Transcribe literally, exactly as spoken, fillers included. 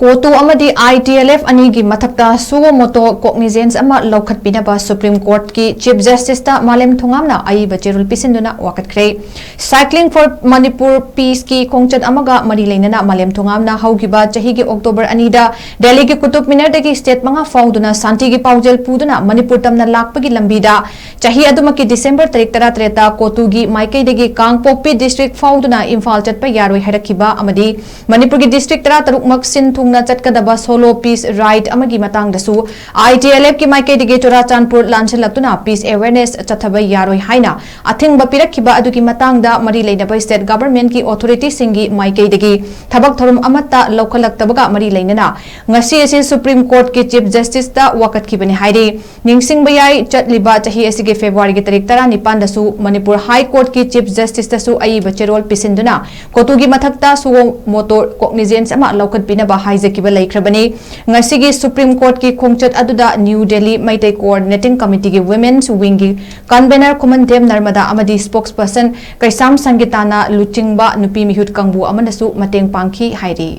ꯀꯣꯇꯨ ꯑꯃꯗꯤ ꯑꯥꯏ T L F ꯑꯅꯤꯒꯤ ꯃꯊꯛꯇ suo motu cognizance ꯑꯃ ꯂꯧꯈꯠꯄꯤꯅꯕ Supreme Courtꯀꯤ Chief Justiceꯇ ꯃꯥꯂꯦꯝ ꯊꯣꯉꯥꯝꯅ ꯑꯏꯕ ꯆꯦꯔꯣꯜ ꯄꯤꯁꯤꯟꯗꯨꯅ ꯋꯥꯀꯠꯈ꯭ꯔꯦ꯫ Cycling for Manipur Peaceꯀꯤ ꯈꯣꯡꯆꯠ ꯑꯃꯒ ꯃꯔꯤ ꯂꯩꯅꯅ ꯃꯥꯂꯦꯝ ꯊꯣꯉꯥꯝꯅ ꯍꯧꯈꯤꯕ ꯆꯍꯤꯒꯤ October ꯑꯅꯤꯗ ꯗꯦꯜꯂꯤꯒꯤ ꯀꯨꯇꯨꯕ ꯃꯤꯅꯔꯗꯒꯤ state ꯃꯉꯥ ꯐꯥꯎꯗꯨꯅ ꯁꯥꯟꯇꯤꯒꯤ ꯄꯥꯎꯖꯦꯜ ꯄꯨꯗꯨꯅ ꯃꯅꯤꯄꯨꯔ ꯇꯝꯅ ꯂꯥꯛꯄꯒꯤ ꯂꯝꯕꯤꯗ ꯆꯍꯤ ꯑꯗꯨꯃꯛꯀꯤ December ꯇꯥꯔꯤꯛ ꯇꯔꯥꯇꯔꯦꯠꯇ ꯀꯣꯇꯨꯒꯤ ꯃꯥꯏꯀꯩꯗꯒꯤ ꯀꯥꯡꯄꯣꯛꯄꯤ district ꯐꯥꯎꯗꯨꯅ ꯏꯝꯐꯥꯜ ꯆꯠꯄ ꯌꯥꯔꯣꯏ ꯍꯥꯏꯔꯛꯈꯤꯕ ꯑꯃꯗꯤ ꯃꯅꯤꯄꯨꯔꯒꯤ district ꯇꯔꯥꯇꯔꯨꯛꯃꯛ ꯁꯤꯟ ꯊꯨꯡꯅ ꯆꯠꯀꯗꯕ solo peace ride ꯑꯃꯒꯤ ꯃꯇꯥꯡꯗꯁꯨ ꯑꯥꯏ ꯇꯤ ꯑꯦꯜ ꯑꯦꯐꯀꯤ ꯃꯥꯏꯀꯩꯗꯒꯤ ꯆꯨꯔꯥꯆꯥꯟꯄꯨꯔ ꯂꯥꯟꯁꯤꯜꯂꯛꯇꯨꯅ peace awareness ꯆꯠꯊꯕ ꯌꯥꯔꯣꯏ ꯍꯥꯏꯅ ꯑꯊꯤꯡꯕ ꯄꯤꯔꯛꯈꯤꯕ ꯑꯗꯨꯒꯤ ꯃꯇꯥꯡꯗ ꯃꯔꯤ ꯂꯩꯅꯕ state governmentꯀꯤ authorityꯁꯤꯡꯒꯤ ꯃꯥꯏꯀꯩꯗꯒꯤ ꯊꯕꯛ ꯊꯧꯔꯝ ꯑꯃꯠꯇ ꯂꯧꯈꯠꯂꯛꯇꯕꯒ ꯃꯔꯤ ꯂꯩꯅꯅ ꯉꯁꯤ ꯑꯁꯤ Supreme Courtꯀꯤ Chief Justiceꯇ ꯋꯥꯀꯠꯈꯤꯕꯅꯤ ꯍꯥꯏꯔꯤ꯫ ꯅꯤꯡꯁꯤꯡꯕ ꯌꯥꯏ, ꯆꯠꯂꯤꯕ ꯆꯍꯤ ꯑꯁꯤꯒꯤ Februaryꯒꯤ ꯇꯥꯔꯤꯛ ꯇꯔꯥꯅꯤꯄꯥꯟꯗꯁꯨ ꯃꯅꯤꯄꯨꯔ High Courtꯀꯤ Chief Justiceꯇꯁꯨ ꯑꯏꯕ ꯆꯦꯔꯣꯜ ꯄꯤꯁꯤꯟꯗꯨꯅ ꯀꯣꯇꯨꯒꯤ ꯃꯊꯛꯇ suo motu cognizance ꯑꯃ ꯂꯧꯈꯠꯄꯤꯅꯕ ꯍꯥꯏꯖꯈꯤꯕ ꯂꯩꯈ꯭ꯔꯕꯅꯤ꯫ ꯉꯁꯤꯒꯤ Supreme Courtꯀꯤ ꯈꯣꯡꯆꯠ ꯑꯗꯨꯗ New Delhi Meitei Coordinating Committeeꯒꯤ Women's Wingꯒꯤ convener ꯈꯨꯃꯟꯊꯦꯝ ꯅꯔꯃꯗꯥ ꯑꯃꯗꯤ spokesperson ꯀꯩꯁꯥꯝ ꯁꯪꯒꯤꯇꯥꯅ ꯂꯨꯆꯤꯡꯕ ꯅꯨꯄꯤ ꯃꯤꯍꯨꯠ ꯀꯥꯡꯕꯨ ꯑꯃꯅꯁꯨ ꯃꯇꯦꯡ ꯄꯥꯡꯈꯤ ꯍꯥꯏꯔꯤ꯫